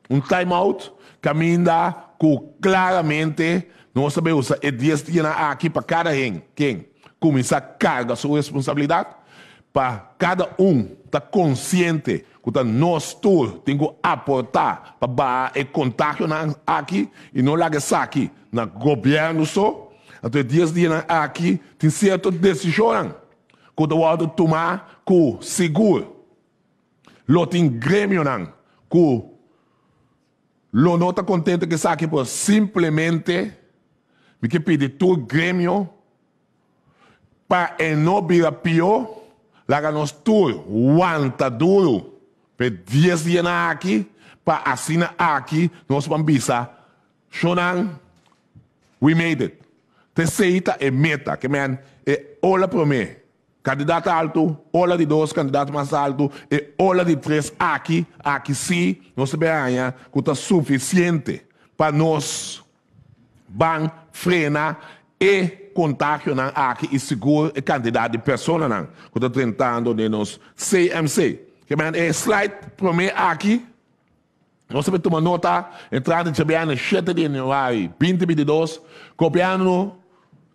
Un time out kaminda ku klaramente nos ta usa e 10 dianan aki pa kada hende ken kuminsá karga su responsabilidat, pa kada un ta konsiente ku ta nos tur tin ku aportá pa baha e kontagionan aki i no laga esaki na gobièrnu so. Anto e 10 dianan aki tin sierto desishonnan ku ta wòrdu tumá ku sigur lo tin gremionan ku lo no ta kontentu ku esaki, pero simplemente mi ke pidi tur gremio pa e no bira pió, laga nos tur wanta duru pa e 10 dianan aki, pa asina aki nos por bisa: "Shonnan, we made it." T'esei ta e meta, ke men e ola promé, kandidato altu, ola di dos, kandidato mas altu, e ola di tres aki, aki sí, nos ta ku ta sufisiente pa nos ban frena e kontagionan aki i sigur e kantidat di personanan ku ta drentando den nos CMC. Ke men e slide promé aki, nos ta tuma nota, entrante djabièrnè 7 di yanüari 2022, gobièrnu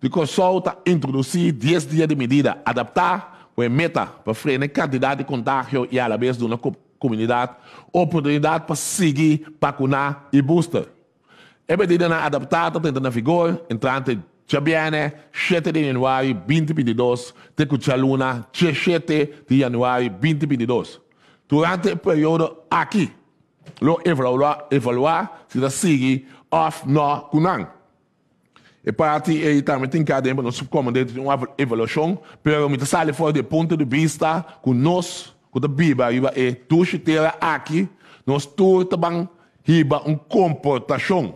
di Kòrsou ta introdusí 10 dia di medida adaptá ku e meta pa frena e kantidat di kontagio i a la bes duna komunidat oportunidat pa sigui vakuná i booster. E medidanan adaptá ta entra na vigor entrante djabièrnè 7 di yanüari 2022 te ku djaluna 7 di yanüari 2022. Durante e periodo aki, lo evaluá si ta sigui òf no ku nan. E parti ei tambe tin ku den nos komandante un evaluashon, pero mi ta sali for di punto di bista ku nos ku ta biba riba e dushi tera aki, nos tur ta ban hiba un komportashon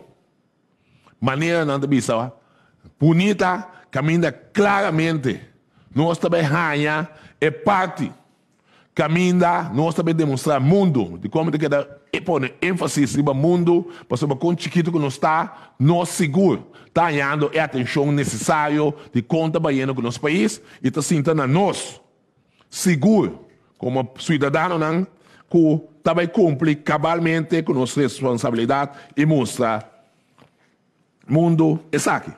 manera nan ta bisa bunita, kaminda klaramente nos ta bai haña e parti kaminda nos ta bai demostrá mundu di kon ta keda pone énfasis riba mundu, pasobra kon chikitu ku nos ta, nos sigur ta hañando e atenshon nesesario di kon ta bayendo ku nos pais i ta sinta na nos sigur komo siudadanonan ku ta bai kumpli kabalmente ku nos responsabilidat i mustra mundu esaki.